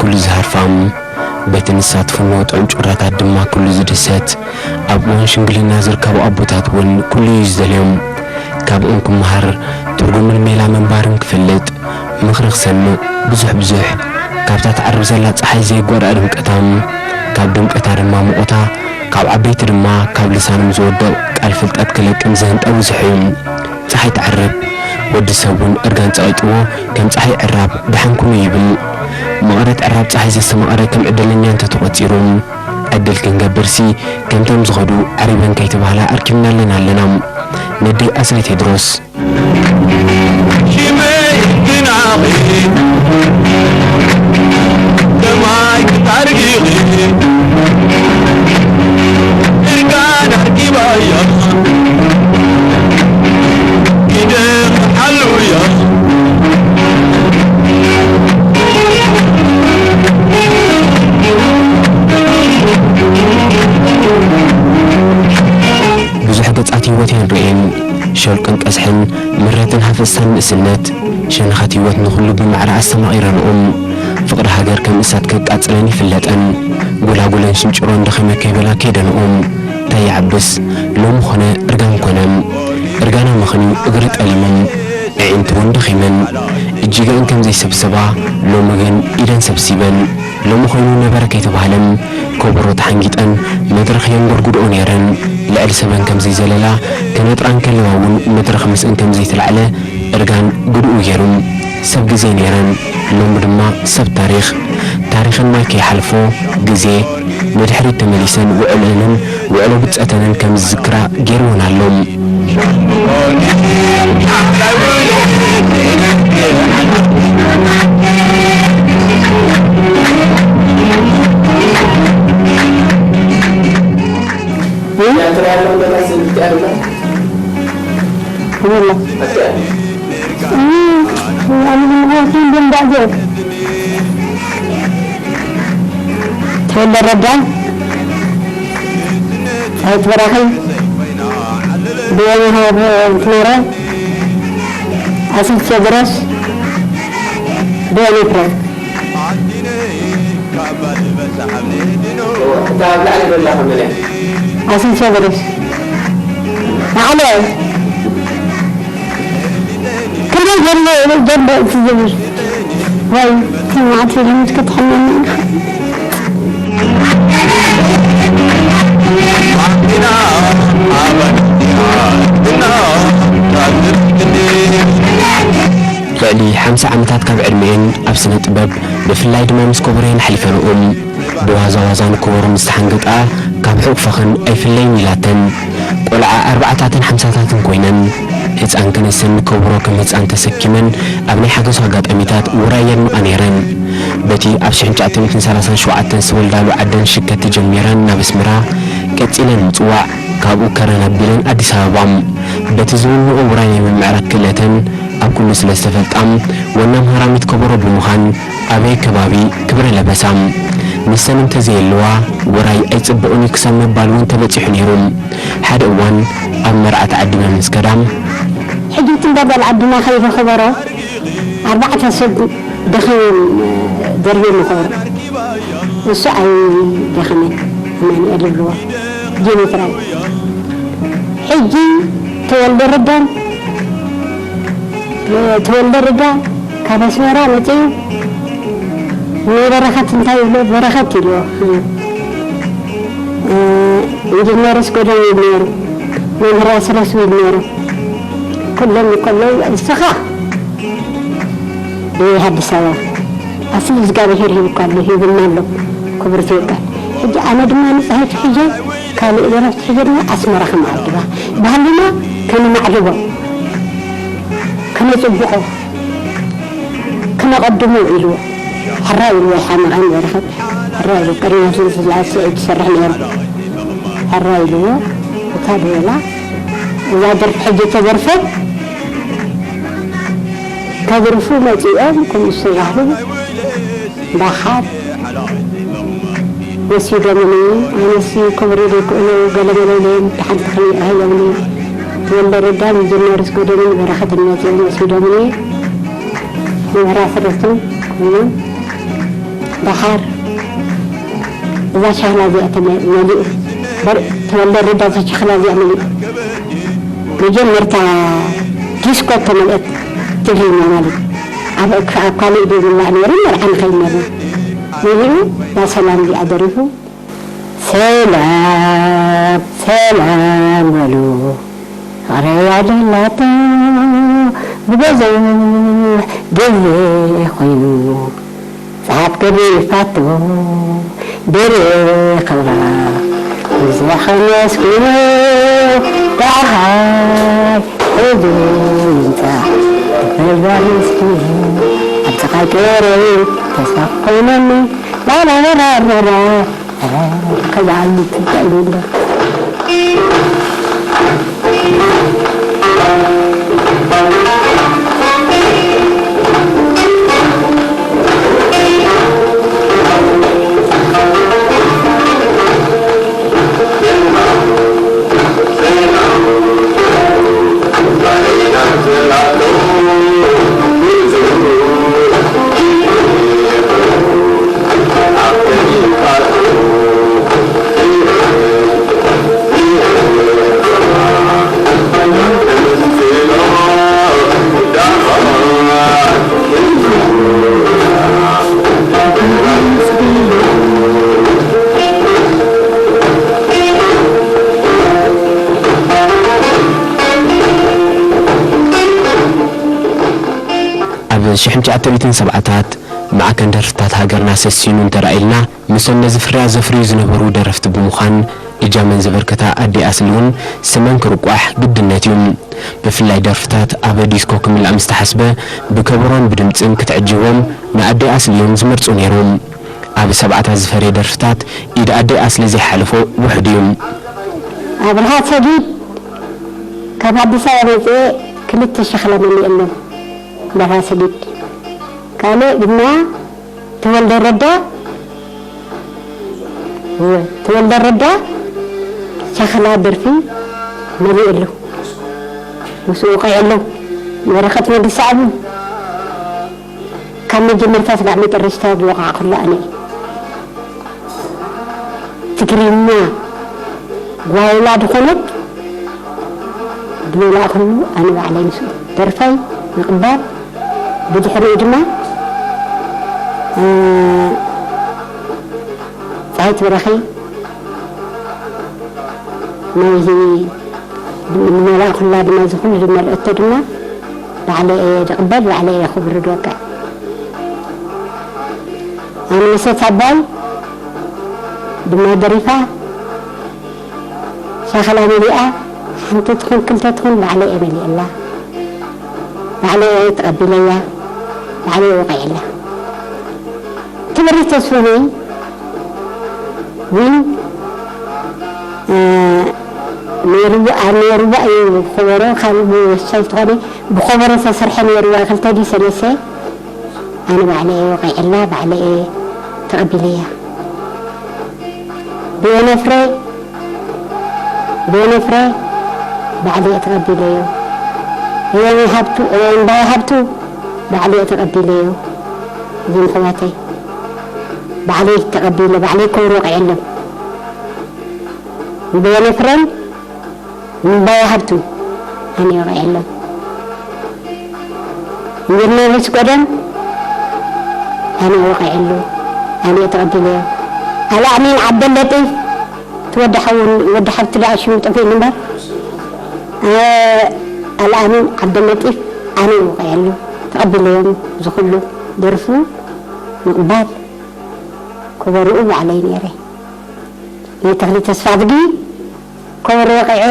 ኩሉ ዝሃርፋም፣ በቲ ንሳ ትፍንዎ ጥዑም ጭራታት ድማ ኩሉ ዝድሰት፣ ኣብ እዋን ሽምግልና ዝርከቡ ኣቦታት እውን ኩሉ እዩ ዝደልዮም። ካብኦም ክመሃር፣ ትርጉምን ሜላ ምንባርን ክፈልጥ፣ ምኽሪ ክሰምዕ፣ ብዙሕ ብዙሕ። ካብታ ትዓርብ ዘላ ጸሓይ ዘይጓዳእ ድምቀታም፣ ካብ ድምቀታ ድማ ሙቐታ፣ ካብ ዓበይቲ ድማ ካብ ልሳኖም ዝወድቕ ቃል ፍልጠት ክለቅም ዝህንጠ ብዙሕ እዩ። ጸሓይ ትዓርብ፣ ወዲ ሰብ እውን እርጋን ጸቒጥዎ ከም ጸሓይ ዕራብ ደሓን ኩኑ ይብል። መቐረት ዕራብ ጸሓይ ዘስተማቐረ ከም ዕድለኛ እንተተቖጺሩ፣ ዕድል ክንገብርሲ ከምቶም ዝኸዱ ዓሪበን ከይተባህላ ኣርኪብናለን ኣለና። ነደይ ኣስሊ ቴድሮስ። ሽመይ ግናኺ ሰማይ ክታርጊኺ እርጋን ኣርጊባያ ኢደ ክሓሉያ። ብዙሕ ገጻት ህይወት እየን ርእየን፣ ሸልቅን ቀዝሕን፣ ምረትን ሃፈስታን ንእስነት፣ ሸነኻት ህይወት ንኹሉ ብማዕረ ኣስተማቒረንኦም። ፍቕሪ ሃገር ከም እሳት ከቃጽለን ይፍለጠን፣ ጎላጉለን ሽንጭሮን ደኺመ ከይበላ ከይደንኦም። እንታይ ይዓብስ፣ ሎሚ ኾነ እርጋን ኮነ። እርጋና መኽንዩ እግሪ ጠሊመን፣ ኣዒንቲ እውን ደኺመን። እጅገአን ከም ዘይሰብሰባ፣ ሎሚ ግን ኢደን ሰብሲበን። ሎሚ ኮይኑ ነበረ ከይተባህለን ከበሮ ተሓንጊጠን መድረኽ የንጎርጉድኦ ነይረን። ልዕሊ ሰበን ከም ዘይዘለላ ክነጥራ እንከለዋ እውን መድረኽ ምስእን ከም ዘይተላዕለ እርጋን ግድኡ ገይሩ። ሰብ ግዜ ነይረን፣ ሎሚ ድማ ሰብ ታሪኽ። ታሪኽን ማይ ከይሓልፎ ግዜ ንድሕሪት ተመሊሰን ውዕለንን ውዕሎ ብጸተንን ከም ዝዝክራ ገይርወን ኣሎ። ተወልደ ረዳ፣ ዳዊት በራኺ፣ ብየማነ ሃብ ትኖረ፣ ኣስል ቴድሮስ፣ ብየማነ ኤፍሬም። እታ ኣብ ላዕሊ ዘላ ከመይ እያ? ኣስል ቴድሮስ። ላዕሊ። ከመይ ዘሎ ዘሎ እቲ ዝብል ወይ እቲ መዓልቲ ልምድ ክትሕመኒ ኢኻ። ልዕሊ ሓምሳ ዓመታት ካብ ዕድመኤን ኣብ ስነ ጥበብ፣ ብፍላይ ድማ ምስ ከበሮየን ኣሕሊፈንኦም። ብዋዛ ዋዛ ንከበሮ ምስ ተሓንገጣ፣ ካብ ሕቑፈኽን ኣይፍለይን ኢላተን። ቆልዓ ኣርባዓታትን ሓምሳታትን ኮይነን፣ ህጻን ክነሰን ንከበሮ ከም ህጻን ተሰኪመን ኣብ ናይ ሓጎስ ኣጋጣሚታት ውራይ የድምቓ ነይረን። በቲ ኣብ ሽሕን ትሽዓተ ሚእትን ሰላሳን ሸውዓተን ዝተወልዳሉ ዓደን ሽከቲ ጀሚረን ናብ ኣስመራ ቀጺለን ምጽዋዕ፣ ካብኡ ከረን ኣቢለን ኣዲስ ኣበባ። በቲ ዝውንኦ ውራይ ናይ ምምዕራግ ክእለተን ኣብ ኩሉ ስለ ዝተፈልጣ፣ ዋና መሃራሚት ከበሮ ብምዃን ኣበይ ከባቢ ክብሪ ለበሳ። ንሰን እንተዘየለዋ ውራይ ኣይጽብቕን እዩ ክሳብ ምባል እውን ተበጺሑ ነይሩ። ሓደ እዋን ኣብ መርዓት ዓድና ምስ ከዳ። ሕጂ እቲ እንዳ ጓል ዓድና ከይዱ ከበሮ ኣርባዕተ ሰብ ደኺሞም ደርብዮሞ ከበሮ። እሱ ኣይደኸመን፣ ኣማኑኤል ይብልዎ፣ ጀነትራል። ሕጂ ተወልደ ረዳን፣ ተወልደ ረዳ ካብ ኣስመራ መጺኡ ንበረኸት እንታይ ይብሎ? በረኸት ይብልዎ። እ፣ ኢንጂነር ኣስገዶም ይብል ነይሩ፣ መምህር ኣስረስ ይብል ነይሩ። ኩሎም ከለዉ እስኻ ብኣዲስ ኣበባ ኣስሊ እግዚኣብሄር ሂቡካ ኣሎ፣ ሂቡና ኣሎ፣ ክብርቲ ይበል። ሕጂ ኣነ ድማ ንጽህቲ ሒዘ፣ ካልእ ደረፍቲ ሒዘ ድማ ኣስመራ ከመዓድባ፣ ባህልና ከነማዕብቦ፣ ከነጽብቖ፣ ከነቐድሞ ኢልዎ። ሕራይ ኢልዎ፣ ሓመቓን በረኸት፣ ሕራይ ኢልዎ። ቅድሚ ስላሴ እዩ ዝሰርሕ ነይሩ። ሕራይ ኢልዎ፣ እታ ደበላ፣ እዛ ደርፊ ሕጂ ተደርፈት፣ ከድርፉ መጺኦም፣ ከምኡ ዝተባህሉ ደሓር ወሲዶምኒ። ኣነሲ ክብሪ ዘይክእሎ ገለመለ ኢሎም ደሓን ተኽሊ ኣሂቦምኒ። ተወልደ ረዳን ኢንጂነር ኣስገዶምን በረኸትን መጺኦም ወሲዶምኒ። መምህር ኣስረስን ኮይኖም ደሓር እዛ ሻህላ እዚኣ ተመ-፣ መሊኡ፣ በር-፣ ተወልደ ረዳ እዛ ሻህላ እዚኣ መሊኡ። መጀመርታ ዲስኮ ተመልአት ትግርኛ ማለት ኣብ፣ ኣብ ካሊእ ድብላዕ ነይሩ፣ መርዓ ንኸይድ ነርና። መሊኡ እዛ ሰላም እዚኣ ደሪፉ፣ ሰላም ሰላም በሉ፣ ፍቕረይ ኣደላቶ ብብዙሕ ግዜ ኮይኑ፣ ጸሓፍ ገዲፋቶ ብርኽባ፣ ብዙሕ ከመስግኖ ደሃይ ሕዙ ይምጻእ፣ ተፈዛ መስኪኑ ኣብ ጸሓይ ቀረይ ተስፋ ኮይነኒ ላላላላላ። ከዛ ዓሊ ትንቀል ይብሎ። ኣብ ሽሕን ትሽዓተ ሚእትን ሰብዓታት ማዕከን ደርፍታት ሃገርና ሰሲኑ እንተራእይልና፣ ምስቶም ነዚ ፍርያት ዘፍርዩ ዝነበሩ ደረፍቲ ብምዃን እጃመን ዘበርከታ ኣደይ ኣስሊ እውን ስመን ክርቋሕ ግድነት እዩ። ብፍላይ ደርፍታት ኣብ ዲስኮ ክምላእ ምስ ተሓስበ፣ ብከበሮን ብድምጽን ክትዕጅቦም ንኣደይ ኣስሊ እዮም ዝመርጹ ነይሮም። ኣብ ሰብዓታት ዝፈረየ ደርፍታት ኢድ ኣደይ ኣስሊ ዘይሓለፎ ውሑድ እዩ። ኣብርሃ ሰጊድ ካብ ኣዲስ ኣበባ መጽኤ ክልተ ሸኽላ መሊኤ ኣሎ። ኣብርሃ ሰጊድ ካልእ ድማ ተወልደ ረዳ፣ ተወልደ ረዳ ሸኽላ ደርፊ መሊኡ ኣሎ። ምስኡ ወቒዐ ኣሎ። በረኸት ወዲ ሰዓቡ ካብ መጀመርታ ስጋዕ መጨረሽታ ዝወቓዕኩላ ኣነ እየ። ትግርኛ ጓይላ ዝኾነት ብመላእክሉ ኣነ ባዕለይ ምስኡ ደርፋይ ምቕባል፣ ብድሕሪኡ ድማ፣ እ፣ ጸሃይት በራኺ ናይዚ ንመላእክላ ድማ እዚ ኩሉ ዝመልአቶ ድማ ባዕለይ እየ ዝቕበል፣ ባዕለይ እየ ክብሪ ዝወቅዕ። ኣንበሰት ኣባይ ድማ ደሪፋ፣ ሻኽላ መሊኣ፣ ሓንቲ ትኹን ክልተ ትኹን ባዕለይ እየ መሊአላ፣ ባዕለይ እየ ተቐቢለያ፣ ባዕለይ እየ ወቒዐላ። ትምህርቲ ተስፍነይ እውን፣ እ፣ ነይርዋ፣ ኣብ ነይርዋ እዩ ብኸበሮ፣ ካልእ ብወሳኝ ዝኾነ ብኸበሮ ዝተሰርሐ ነይርዋ፣ ክልተ ድዩ ሰለስተ፣ ኣነ ባዕለይ እየ ወቒዐላ፣ ባዕለይ እየ ተቐቢለያ። ብየነ ፍረ፣ ብየነ ፍረ ባዕለይ እየ ተቐቢለዮ። ብየነ ሃብቱ፣ እምባየ ሃብቱ ባዕለይ እየ ተቐቢለዮ። እዞም ኣሕዋተይ ባዕለይ ተቐቢለ፣ ባዕለይ ከብሮ ወቒዐሎም። ብየነ ፍረን እምባየ ሃብቱ ኣነ ወቒዐሎም። እንጀርና ወስ ቀደም ኣነ ወቒዐሉ፣ ኣነ ተቐቢለዮ። ኣልኣሚን ዓብደለጢፍ፣ እቲ ወዲ ሓው-፣ ወዲ ሓብቲ ደኣ ሽሙ ጠፊእኒ እምበር፣ እ፣ ኣልኣሚን ዓብደለጢፍ ኣነ ወቒዐሉ፣ ተቐቢለዮም። ዝኹሉ ደርፉ ምቕባል፣ ከበሮኡ ባዕለይ ነይረ። ናይ ተኽሊ ተስፋ ኣድጊ ከበሮ ወቒዐ።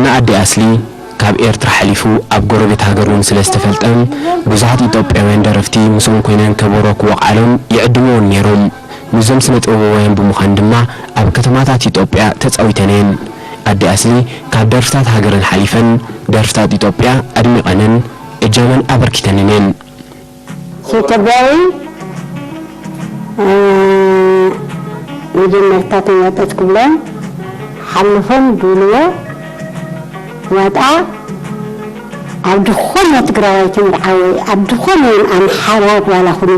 ንኣዲ ኣስሊ ካብ ኤርትራ ሓሊፉ ኣብ ጎረቤት ሃገር እውን ስለ ዝተፈልጠ፣ ብዙሓት ኢትዮጵያውያን ደረፍቲ ምስኦም ኮይነን ከበሮ ክወቕዓሎም ይዕድምዎን ነይሮም። ምስዞም ስነ ጥበባውያን ብምዃን ድማ ኣብ ከተማታት ኢትዮጵያ ተጻዊተን እየን። ኣዲ ኣስሊ ካብ ደርፍታት ሃገረን ሓሊፈን ደርፍታት ኢትዮጵያ ኣድሚቐንን እጃመን ኣበርኪተንን እየን። ኢትዮጵያዊ፣ እ፣ መጀመርታ ተዋጠት ክብሎም ሓልፎም ድብልዎ ዋጣ ኣብ ዝኾነ ትግራዋይ ተመርዓወ፣ ኣብ ዝኾነ ኣምሓራ ጓላ ኹኑ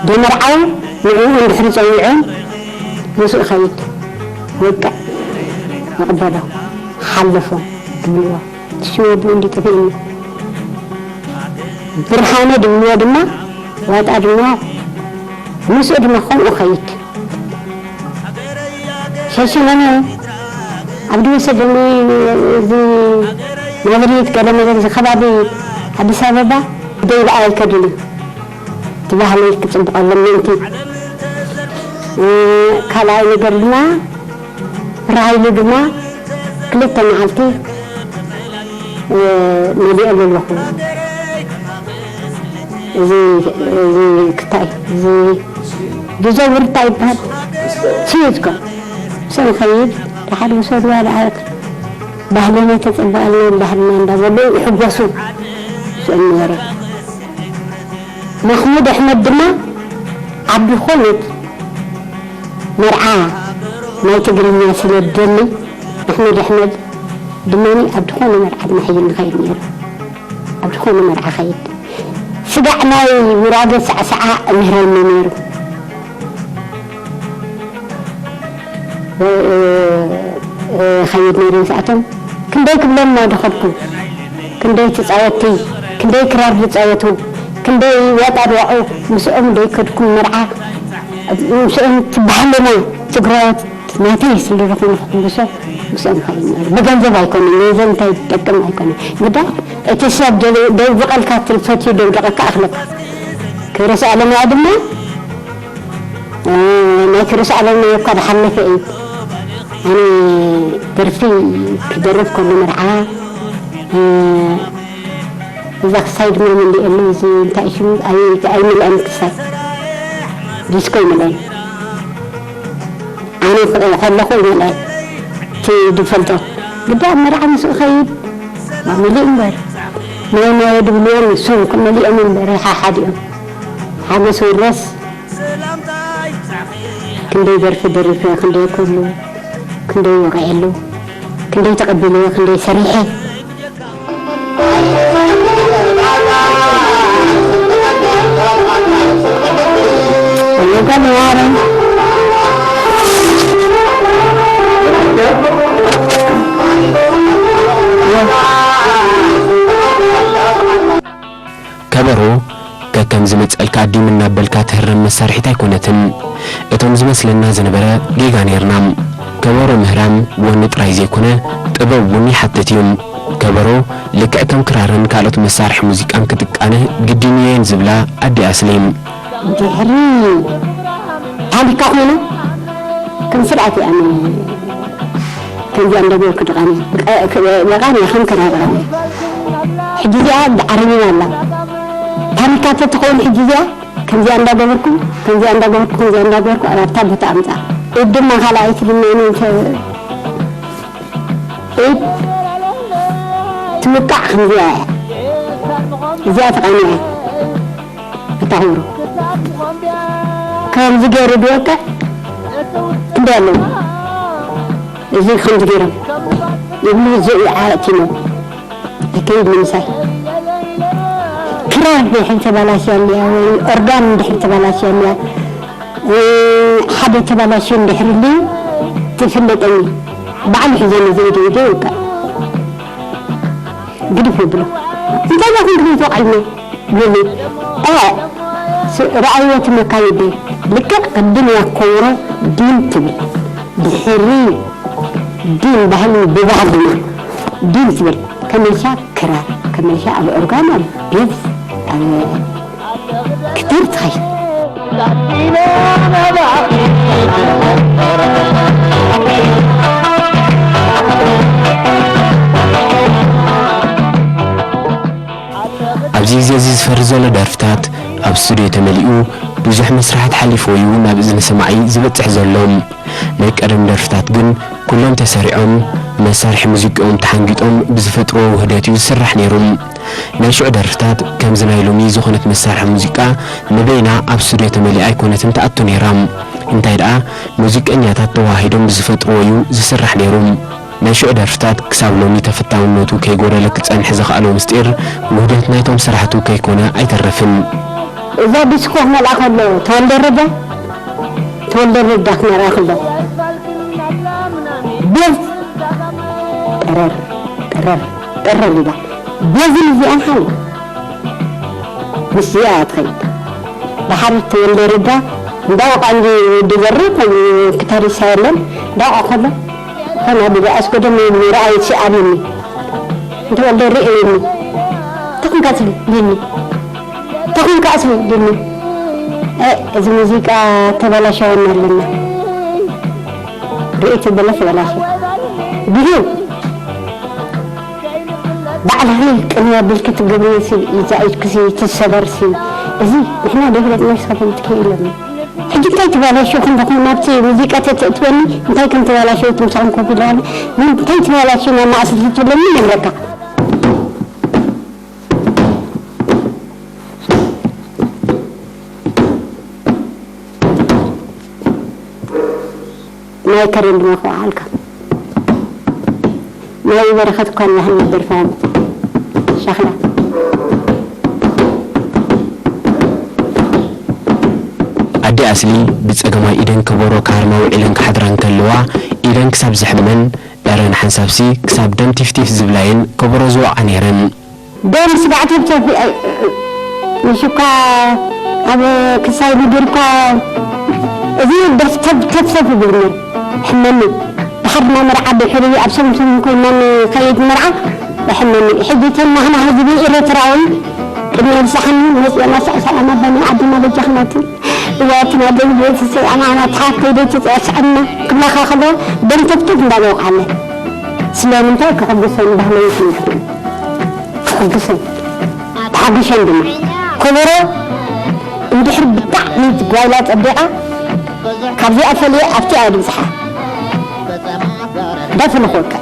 ደመርዓው ንዕኡ እንድሕሪ ጸዊዖም ምስኡ ኸይድ ወቅዕ ይቕበሎ ሓልፎም ድብልዎ። ሽወዱ እንዲ ጠፊእኒ። ብርሃነ ድብልዎ ድማ ዋጣ ድማ ምስኡ ድማ ከምኡ ኸይድ። ሸሽመነ ኣብ ድወሰደኒ እዚ ናዝሬት ገለ መለ እዚ ከባቢ ኣዲስ ኣበባ ደይ ደኣ ኣይከድን እዩ። እቲ ባህሊ ክጽብቐሎም ምእንቲ። እ፣ ካልኣይ ነገር ድማ ራሃይሉ ድማ ክልተ መዓልቲ፣ እ፣ መሊኦ ዘለኹ። እዚ፣ እዚ ክታይ፣ እዚ ዲዞብር እንታይ ይበሃል? ስዩዝኮ። ምስኦም ኸይድ፣ ደሓር ውሰድዋ፣ ደሓር ባህልና ተጸበቐልና፣ ባህልና እንዳበሉ ይሕጎሱ። ምስኦም ነበረ። ማሕሙድ ኣሕመድ ድማ ኣብ ዝኾነት መርዓ ናይ ትግርኛ ስለ ደሊ፣ ኣሕመድ ኣሕመድ ድማ ኣብ ዝኾነ መርዓ ድማ ሒዙ ንኸይድ ነይሩ። ኣብ ዝኾነ መርዓ ኸይድ። ስጋዕ ናይ ውራገ ሳዕሳዓ እምህረኒ ነይሩ። እ፣ እ፣ ኸይድ ነይሩ ምስኣቶም። ክንደይ ክብሎም ዶ ኸድኩ? ክንደይ ትጻወቲ? ክንደይ ክራር ዝጻወቱ? ክንደይ ዋጣ ድዋዑ? ምስኦም ደይ ከድኩም መርዓ? ምስኦም ትበሃለና ትግራዎት ናተይ ስለ ዝኾኑ ክሕጉሶ ምስኦም ኸይድ ነይሩ። ብገንዘብ ኣይኮነን፣ ገንዘብ እንታይ ዝጠቅም ኣይኮነን። ግዳ እቲ ሰብ ደ-፣ ደብቀልካ ትፈትዩ ደብቀካ ኣኽለካ። ክብረስ ኣለማያ ድማ እ፣ ናይ ክርስ ኣለማየ እኳ ዝሓለፈ እዩ። ኣነ ደርፊ ክደርፍ ከሎ መርዓ፣ እ፣ እዛ ክሳይ ድማ ምንድእሉ፣ እዚ እንታይ ሽሙ? ኣይ-፣ ኣይምልአን ክሳይ። ዲስኮ ይምልአን። ኣነ ከ-፣ ከለኹ ይምልአን። እቲ ዝፈልጦ። ግዳ ኣብ መርዓ ምስኡ ኸይድ፣ መሊኡ እምበር። ናይ ማየ ድብልዎም ንሶም ክመሊኦም እምበር፣ ሓሓዲኦም። ሓጎስ ወረስ። ክንደይ ደርፊ ደሪፈ፣ ክንደይ ከሉ፣ ክንደይ ወቒዐሉ፣ ክንደይ ተቐቢለ፣ ክንደይ ሰሪሐ። ወዮ ጓል ማረይ። ከበሮ ከከም ዝመጸልካ ኣዲም እናበልካ ትህረም መሳርሒት ኣይኮነትን። እቶም ዝመስለና ዝነበረ ጌጋ ኔርና። ከበሮ ምህራም ወኒ ጥራይ ዘይኮነ ጥበብ እውን ይሓትት እዩ። ከበሮ ልክዕ ከም ክራርን ካልኦት መሳርሒ ሙዚቃን ክጥቃነ ግድን እየን ዝብላ ኣዲ ኣስሊ። ድሕሪ ታኒካ ኮይና ከም ስርዓት እያ። ከምዚኣ እንዳገበርኩ ድቓንያ፣ ድቓ-፣ ክ-፣ ድቓንያ ከም ክራር ድቓንያ። ሕጂ እዚኣ ዓረብና ኣላ። ታኒካ ተትኸውን ሕጂ እዚኣ ከምዚኣ እንዳገበርኩ፣ ከምዚኣ እንዳገበርኩ፣ ከምዚኣ እንዳገበርኩ ኣብታ ቦታ ኣምጻ። ኢድ ድማ ካልኣይቲ ድማ ነንተ-፣ ኢድ ትውቃዕ ከምዚኣ እያ። እዚኣ ተቓንያ እያ። እታ ክብሩ ከምዚ ገይሩ ድወቅዕ ክንደይ ኣለዉ። እዚ ከምዚ ገይሮም ይብሉ፣ እዚ ዓእቲሞ ይከይድ ንምሳይ። ክራር ድሕር ተባላሽያ እንድያ ወይ ኦርጋን ድሕር ተባላሽያ እንድያ፣ እ፣ ሓደ ተባላሽዩ እንድሕር ልዩ ትፍለጠኒ። ባዕሉ ሒዘኒ ዘይደ ይደ ይውቃዕ። ግድፍ የብሎ። እንታይ ዳኹም ድሌት ወቕዕልና? ይብሉ። እ፣ ስ-፣ ረኣይዎ እቲ መካይዲ። ልክዕ ቅድም እያ ኮበሮ ዲን ትብል። ድሕሪ ዲን ባህሊ ብባህልና ዲን ትብል። ከመልሻ ክራር፣ ከመልሻ ኣብ ኦርጋን፣ ኣብ ቤዝ፣ ኣብ ክተር ትኸይድ። ኣብዚ ግዜ እዚ ዝፈሪ ዘሎ ደርፍታት ኣብ ስቱድዮ ተመሊኡ ብዙሕ መስርሓት ሓሊፉ እዩ ናብ እዝኒ ሰማዒ ዝበጽሕ ዘሎ። ናይ ቀደም ደርፍታት ግን ኩሎም ተሰሪዖም መሳርሒ ሙዚቃኦም ተሓንጊጦም ብዝፈጥርዎ ውህደት እዩ ዝስራሕ ነይሩ። ናይ ሽዑ ደርፍታት ከምዚ ናይ ሎሚ ዝኾነት መሳርሒ ሙዚቃ ንበይና ኣብ ስቱድዮ ተመሊኣ ኣይኮነትን ትኣቱ ነይራ። እንታይ ደኣ ሙዚቀኛታት ተዋሂዶም ብዝፈጥርዎ እዩ ዝስራሕ ነይሩ። ናይ ሽዑ ደርፍታት ክሳብ ሎሚ ተፈታውነቱ ከይጎደለ ክጸንሕ ዘኽኣሎ ምስጢር ውህደት ናይቶም ስራሕቱ ከይኮነ ኣይተርፍን። እዛ ዲስኮ ክመልኣ ከሎ ተወልደ ረዳ፣ ተወልደ ረዳ ክመልኣ ከሎ ቤዝ ጠረር፣ ጠረር፣ ጠረር ኢላ ቤዝን እዚኣን ሓሊፋ ምስዚኣ እያ ትኸይድ። ድሓር ተወልደ ረዳ እንዳወቃ እንጂ ወዲ ዘሪ ከም ክታሪሳ የለን። እንዳወቃ ከሎ ኾና ድጋ ኣስጎደም ምርኣይ ሲኣልኒ እንተወልደ ርእየኒ ተኾንካ ትብልኒ ተኾንካ ኣስብልኒ። እ፣ እዚ ሙዚቃ ተበላሸወና ኣለና። ርእይቲ በለ ተበላሸ። ግዜ ባዕልኺ ቅንያ ቢልኪ ትገብርዮ ሲ፣ ይዛ ኢድኪ ሲ፣ ትሰበር ሲ። እዚ ንሕና ደይፍለጥና ስኻትኩም ትክኢለኒ። ሕጂ እንታይ ትባላሽው ክንደኹም ናብቲ ሙዚቃ ተትእትወኒ እንታይ ከም ተባላሽው ትምሳኹም ኮፍ ኢለዋኒ። እንታይ ትባላሽው ናብ ማእስርቲ ትብለኒ ነግረካ። ናይ ከረን ድማ ክወዓልካ። ናይ በረኸት እኳ ንባህል ደርፋ ሻኽላ። ኣደ ኣስሊ ብጸገማይ ኢደን ከበሮ ክሃርማ ውዒለን ክሓድራ እንከለዋ፣ ኢደን ክሳብ ዝሕመን፣ እረን ሓንሳብሲ ክሳብ ደም ቲፍቲፍ ዝብላየን ከበሮ ዝወቕዓ ነይረን። ደም ስጋዕ ተብተብ፣ ንሱ እኳ ኣብ ክሳይ ምድር እኳ እዚ ደፍተብ ተብተብ ይብል ነይሩ። ሕመኒ። ድሓር ድማ መርዓ ድሕሪ ኣብ ሰሙን ሰሙን ኮይና ንኸይድ መርዓ ይሕመኒ። ሕጂ እተን ናህና ህዝቢ ኤረትራዊ ቅድሚ ዝሰሓኒ መፅኦና ሳዕሳዕና በኒ ዓድና በጃኽናቲ እዋትና ደንግዮ ትሰይኣና ናትሓት ከይደ ትፀስዐና ክብላኻ ከለዋ ደም ተብተብ እንዳበውቃለ። ስለምንታይ ክሕጉሰን ባህለይ ይፍልጥ። ክሕጉሰን፣ ተሓጒሰን ድማ። ከበሮ እንድሕር ብጣዕሚ ጓይላ ጸቢቓ፣ ካብዚኣ ፈልየ ኣብቲኣ እያ ድብጽሓ። እንዳፈለኹወካ።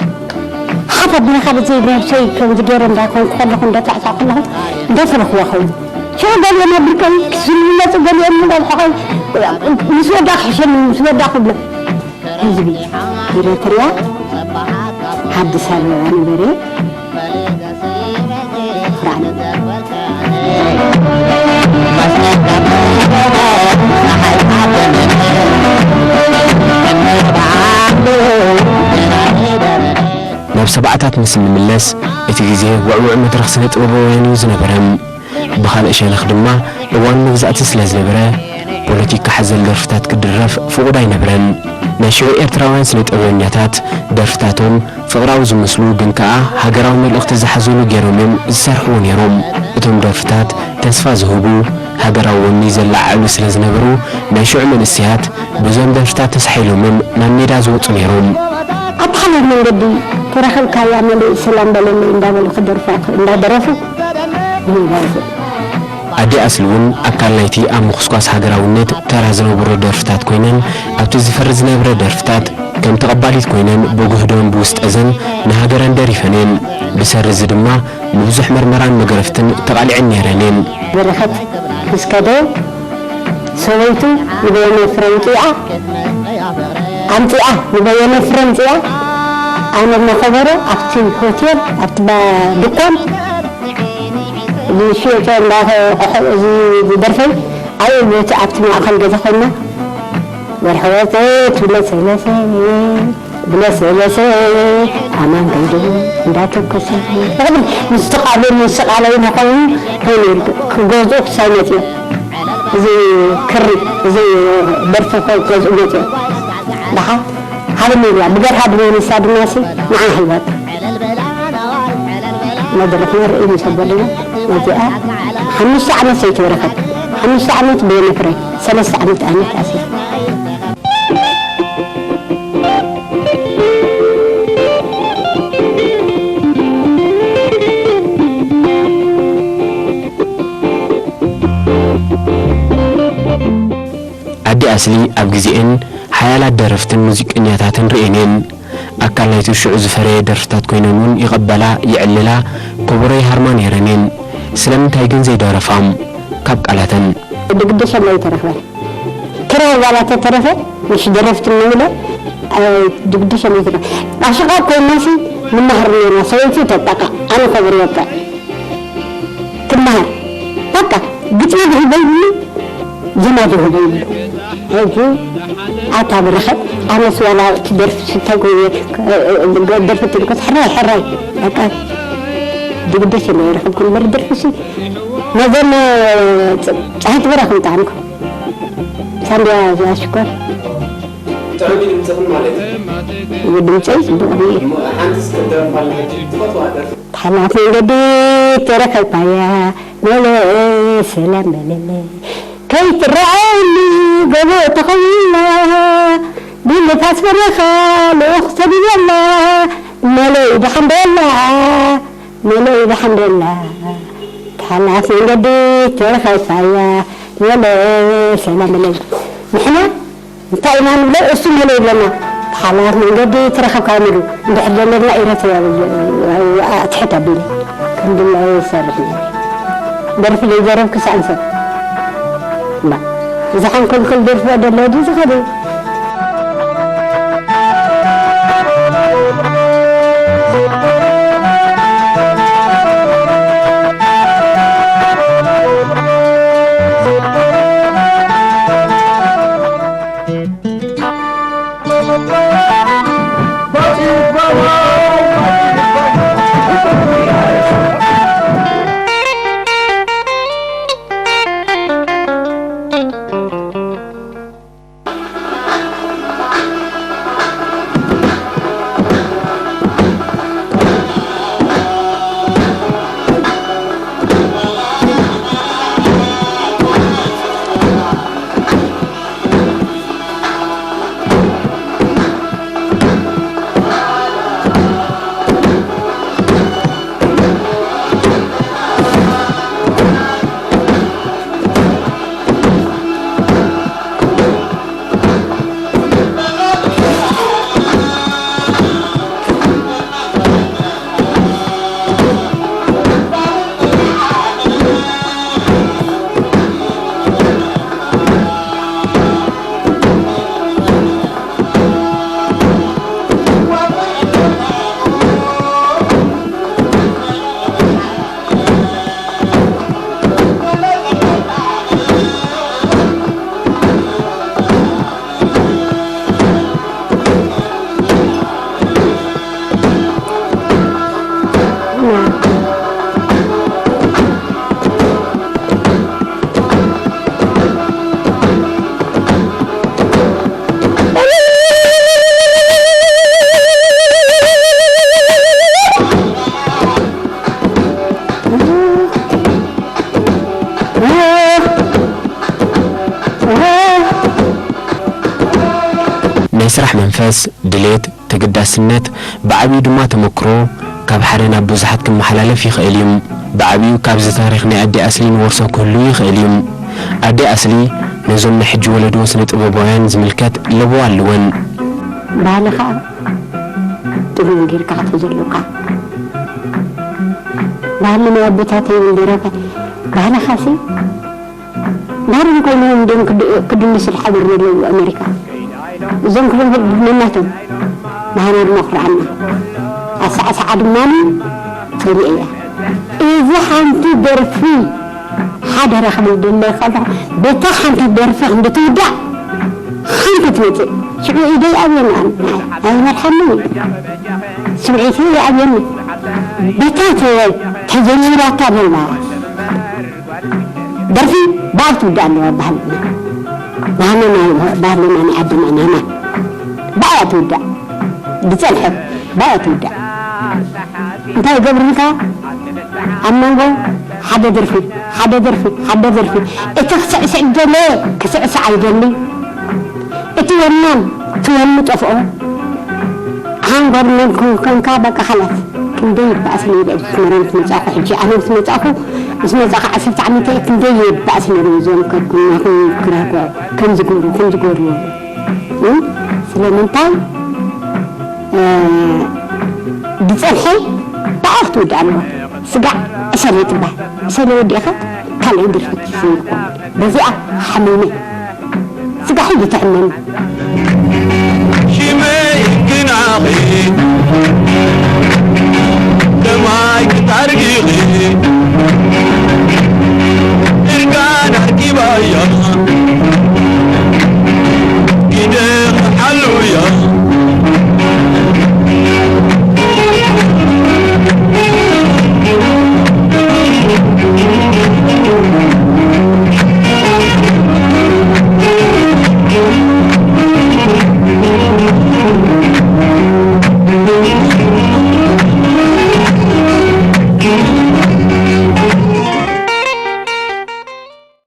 ሓፍ ኣቢልካ ብዘይ ነብሰይ ከምዚ ገይረ እንዳኾንኩ ከለኹ፣ እንዳተዕሳኹ ከለኹ፣ እንዳፈለኹዋ ኸውን። ሽዑ ገሊኦም ኣብ ብርቀይ ክስሉ ይመጹ፣ ገሊኦም ኣብ ሕቖይ፣ ምስ ወዳ ክሕሸኒ፣ ምስ ወዳ ክብሎ። ህዝቢ ኤረትርያ፣ ኣዲስ ኣበባ ነበረ። ኩራዕ። ናብ ሰብዓታት ምስ እንምለስ፣ እቲ ግዜ ውዕዉዕ መድረኽ ስነ ጥበባውያን እዩ ዝነበረ። ብኻልእ ሸነኽ ድማ እዋን መግዛእቲ ስለ ዝነበረ፣ ፖለቲካ ሓዘል ደርፍታት ክድረፍ ፍቑድ ኣይነበረን። ናይ ሽዑ ኤርትራውያን ስነ ጥበበኛታት ደርፍታቶም ፍቕራዊ ዝመስሉ ግን ከኣ ሃገራዊ መልእኽቲ ዝሓዘሉ ገይሮም እዮም ዝሰርሕዎ ነይሮም። እቶም ደርፍታት ተስፋ ዝህቡ፣ ሃገራዊ ወኒ ዘለዓዕሉ ስለ ዝነበሩ፣ ናይ ሽዑ መንእሰያት በዞም ደርፍታት ተሳሒሎም እዮም ናብ ሜዳ ዝወጹ ነይሮም። ኣታ ሓላል መንገዲ ተረኸብካያ መሊእ ሰላም በለለይ እንዳበሉ ክደርፋ፣ እንዳደረፉ ይባዙ። ኣዲ ኣስሊ እውን ኣካል ናይቲ ኣብ ምኹስኳስ ሃገራውነት ተራ ዝነበሮ ደርፍታት ኮይነን፣ ኣብቲ ዝፈሪ ዝነበረ ደርፍታት ከም ተቐባሊት ኮይነን ብጉህደን ብውስጠዘን ንሃገረን ደሪፈን እየን። ብሰሪ እዚ ድማ ንብዙሕ መርመራን መገረፍትን ተቓሊዐን ነይረን እየን። በረኸት ምስ ከደ ሰበይቱ ንበየነ ፍረ ኣምጺኣ፣ ኣምጺኣ፣ ንበየነ ፍረ ኣምጺኣ፣ ኣነ ድማ ከበሮ ኣብቲ ሆቴል፣ ኣብቲ ባ-፣ ድኳን ዝሽየጦ እንዳ ቆሖ፣ እዚ ዝደርፈይ፣ ኣብኡ በቲ ኣብቲ ማእከል ገዛ ኮይና፣ ወርሒ ወርሒ ትብለ ሰለሰ፣ ብለሰለሰ ኣማን ከይዱ እንዳተኮሰ፣ ምስ ተቓልዮን ምስ ተቓለዩን ኮይኑ ኮይኑ ክገዝኡ ክሳይ መፅዮም። እዚ ክሪ፣ እዚ ደርፊ ክገዝኡ መፅዮም። ደሓ ሃብኒ ኢልዋ፣ ብገርሃ ድመንሳ ድማሲ ንዓ ሃልባታ። መድረኽ ንርኢ ምስ ኣበልና፣ ነዚኣ ሓሙሽተ ዓመት ሰይተረኸት። ሓሙሽተ ዓመት ብየነፍረ፣ ሰለስተ ዓመት ኣነ ካሴ። ስሊ ኣብ ግዜኤን ሓያላት ደረፍትን ሙዚቀኛታትን ርእየን እየን። ኣካል ናይቲ ሽዑ ዝፈረየ ደርፍታት ኮይነን እውን ይቐበላ፣ ይዕልላ፣ ኮቦሮ ይሃርማ ነይረን እየን። ስለምንታይ ግን ዘይደረፋ? ካብ ቃላተን። ድግደሸለይ ተረኽበ። ክራይ ዋላ ተተረፈ፣ ምሽ ደረፍቲ ንብሎ፣ ኣይ፣ ድግደሸለይ ተረፈ። ኣሽቓብ ኮይናሲ ንመሃር ነይርና፣ ሰበይቲ ተጣቃ፣ ኣነ ኮቦሮ ይወቅዕ። ትመሃር። በቃ፣ ግጥሚ ዝህበ ይብሉ፣ ዜማ ዝህበ ይብሉ። ሕጂ ኣታ በረኸት፣ ኣነስ ዋላ እቲ ደርፊ ስታይ ኮይነ፣ ደርፊ ትልኮት፣ ሕራይ፣ ሕራይ። በቃ፣ ድግደሸለይ ረኸብኩ እምበር ደርፊሲ፣ ነዘን ጸ-፣ ጸሓይ ትበራ ከምጣንኩ። ሳንድያ ሽኮር። ጥዑም እዩ ድምፅኽን ማለት እዩ። ድምፀይ ጽቡቕ እዩ። እሞ ሓንቲ እስከ ደርፋልና ሕጂ ትፈትዋ ደርፊ። ሓላፍ መንገዲ ተረኸብካያ፣ መለስ ሰላም በለለይ። ከይትረኣየኒ ጎቦ ተኸዊላ፣ ብንፋስ በረኻ ልኡኽ ሰዲደላ፣ መለይ ደሓን ደላ፣ መለይ ደሓን ደላ። ሓላፍ መንገዲ ተረኸብካያ፣ መለስ ሰላም በለለይ። ንሕና እንታይ ኢና ንብሎ? እሱ መለ ይብለና። ሓላፍ መንገዲ ተረኸብካ ንብሎ። እንድሕር ዘለና ኢረትርያ ትሕት ኣቢለ። ከም ድላዩ ይሰርሕ ነይሩ። ደርፊ ዘይዘረብኩ ሰኣን ሰብ። እምባ። እዛ ሓንኮልኮል ደርፊ ደሎ ድዩ ዝኸደ? ናይ ስራሕ መንፈስ፣ ድሌት፣ ተገዳስነት፣ ብዓቢኡ ድማ ተመክሮ፣ ካብ ሓደ ናብ ብዙሓት ክመሓላለፍ ይኽእል እዩ። ብዓቢኡ ካብዚ ታሪኽ ናይ ኣደ ኣስሊ ንወርሶ ክህሉ ይኽእል እዩ። ኣደ ኣስሊ ነዞም ናይ ሕጂ ወለዶ ስነ ጥበባውያን ዝምልከት ለበዋ ኣለወን። ባህልኻ ጥሩይ ጌርካ ክትሕዞ ኣለካ። ባህሊ ናይ ኣቦታተይ እውን ደረፈ። ባህልኻሲ ባህሎም ኮይኖም እንድዮም ክድ-፣ ክድንሱ ዝሓደሩ ዘለዉ ኣሜሪካ። እዞም ክልተ ነናቶም ንሃና ድማ ኩርዓና። ኣሳዕሳዓ ድማ ጽልኢ እያ። እዚ ሓንቲ ደርፊ ሓደራ ክብል ደለ ከለኹ፣ በታ ሓንቲ ደርፊ ክንዲ ትውዳእ ሓንቲ ትመጽእ። ሽዑ ኢደይ ኣብየን ኣነ፣ ኣይመርሓኒ። ስምዒተይ ኣብየኒ። በታ ተ-፣ ተጀሚራታ ዘላ ደርፊ ብኣይ ትውዳእ ኣለዋ ባህልና። ባህልና ናይ፣ ባህልና ናይ ዓድና ናና። ብኣያ ትውዳእ። ዝጸንሐት ብኣያ ትውዳእ። እንታይ ይገብሩልካ? ኣብ መንጎ ሓደ ደርፊ፣ ሓደ ደርፊ፣ ሓደ ደርፊ። እቲ ክስዕስዕ ደለ ክስዕስዕ ኣይደሊ። እቲ ወናም እቲ ወኑ ጠፍኦ። ሓንጎል መን ኮንካ በቃ ሓላፍ። ክንደይ ይባእስ ነይሩ። ኣስመራ ምስ መጻኹ፣ ሕጂ ኣነ ምስ መጻኹ፣ ምስ መጻኹ ዓሰርተ ዓመት እየ፣ ክንደይ ይባእስ ነይሩ። እዞም ከድኩና፣ ከም ክራጓ፣ ከም ዝገብሩ፣ ከም ዝገብሩ። እም? ስለምንታይ? እ፣ ዝጸንሐ ብኣፍ ትውድእ ኣለዋ። ስጋዕ ዕሰለ ትበሃል። ዕሰለ ወዲእኻ ካልኣይ ድርጅት ይስንቆ። በዚኣ ሓሚመ። ስጋዕ ሕጂ ትሕመም። ሽመይ ግናኺ